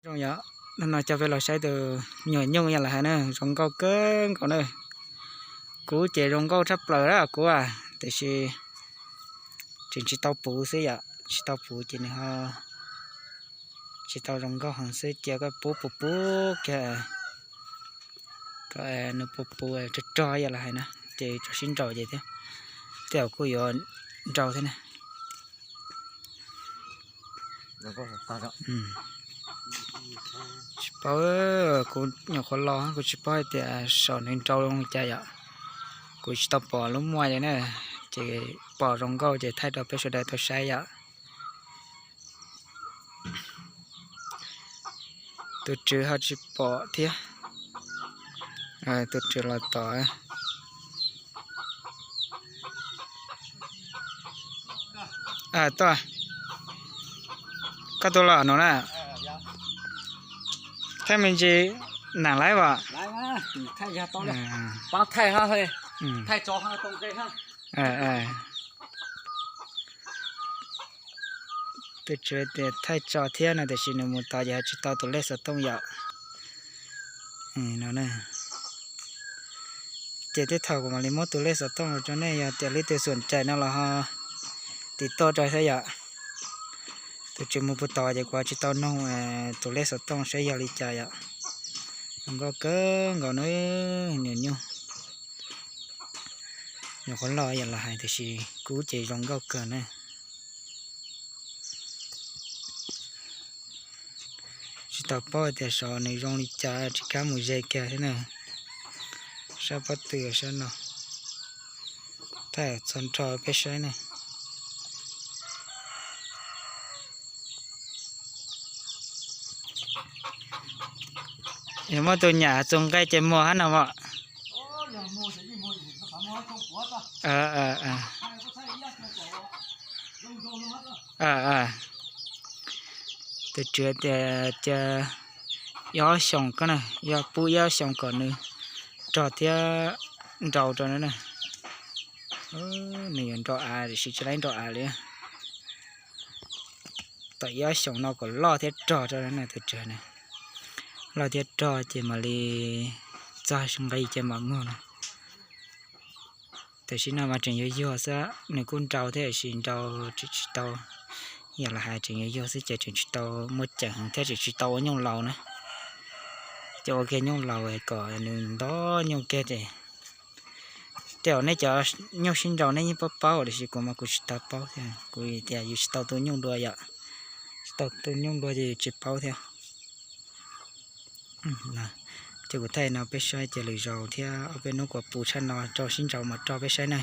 Zoo yom, hnub no coj peb los saib tus nyuam nyuj yog lawv hais na, zoo nkauj kawg nkaus na. Kuv ces zoo nkauj tshaj plaws lawm kuv, tiam sis tseem tsis tau puv xwb yom, tsis tau puv ces nws ho tsis tau zoo nkauj heev xwb, cia koj pub puv puv kiag, kom nws puv puv rog rog yog lawv hais na, ces tso sib nraus ces thiab, tej zaum kuj yuav nraus thiab na. Tsis paub, kuv nyuam qhuav los kuv tsis paub hais tias saum nws nraus zoo li cas yom. Kuv tsis tau pom lub muaj li na, ces pom zoo nkauj ces thaij rau peb sawv daws tau saib yom. Tus tswv ho tsis pom thiab. Tus tswv los tom. Tuaj, koj tus los no na. Thaij me ntsis, nam laib as. Tus tswv tias thaij tso thiab no, tiam sis nws mus tod ces ho tsis tau tus lej xov tooj yom. Ces tej thaum kuv mam li muab tus lej xov tooj los rau nej, yog tias leej twg xom cai no los ho tiv toj rau thiab yom. Tus tswv mus puag tod ces kuv tsis tau noog tus lej xov tooj saib yog li cas yom. Zoo nkauj kawg nkaus na, nyuam nyuj. Nyuam qhuav loj yam los hais tiam sis kub ces zoo nkauj kawg na. Tsis tau paub tias saum nws zoo li cas, tsis kam mus ze kiag thiab na. Sab pob tw sab no, thaij txhua nrho peb saib ne. Yog muaj tus nyam txus nqe ces muag hab no as. Tus tswv tias cia ib ob xyoos ko na, yog pub ib ob xyoos kom nws rog thiab nrau rau na. Nws yuav nrau av tiam sis tsis laib nrau av li. Tom ib ob xyoos no kom loj thiab rog rau na tus tswv na. Loj thiab rog ces mam li txog nqi ces mam muag no. Tam sim no mas tseem yuag yuag xwb, nws kuj nrau thiab tiam sis nrau tseem tsis tau. Yam lawv hais tseem yuag yuag xwb ces tseem tsis tau muaj ceem heev thiab tseem tsis tau ua nyuj laus na. Ces ua kiag nyuj laus kom nws ntov nyuj kiag ces tej zaum nej cov nyuj sib nraus nej yeej paub paub tiam sis kuv mas kuv tsis tau paub thiab, kuv tias yus tsis tau tu nyuj dua yom. Tsis tau tu nyuj dua ces yus tsis paub thiab. Ces kuv thaij no peb saib ces lwm zaus thiab ob peb hnub kuv puv tshaj no rau sib nraus mas rau peb saib na.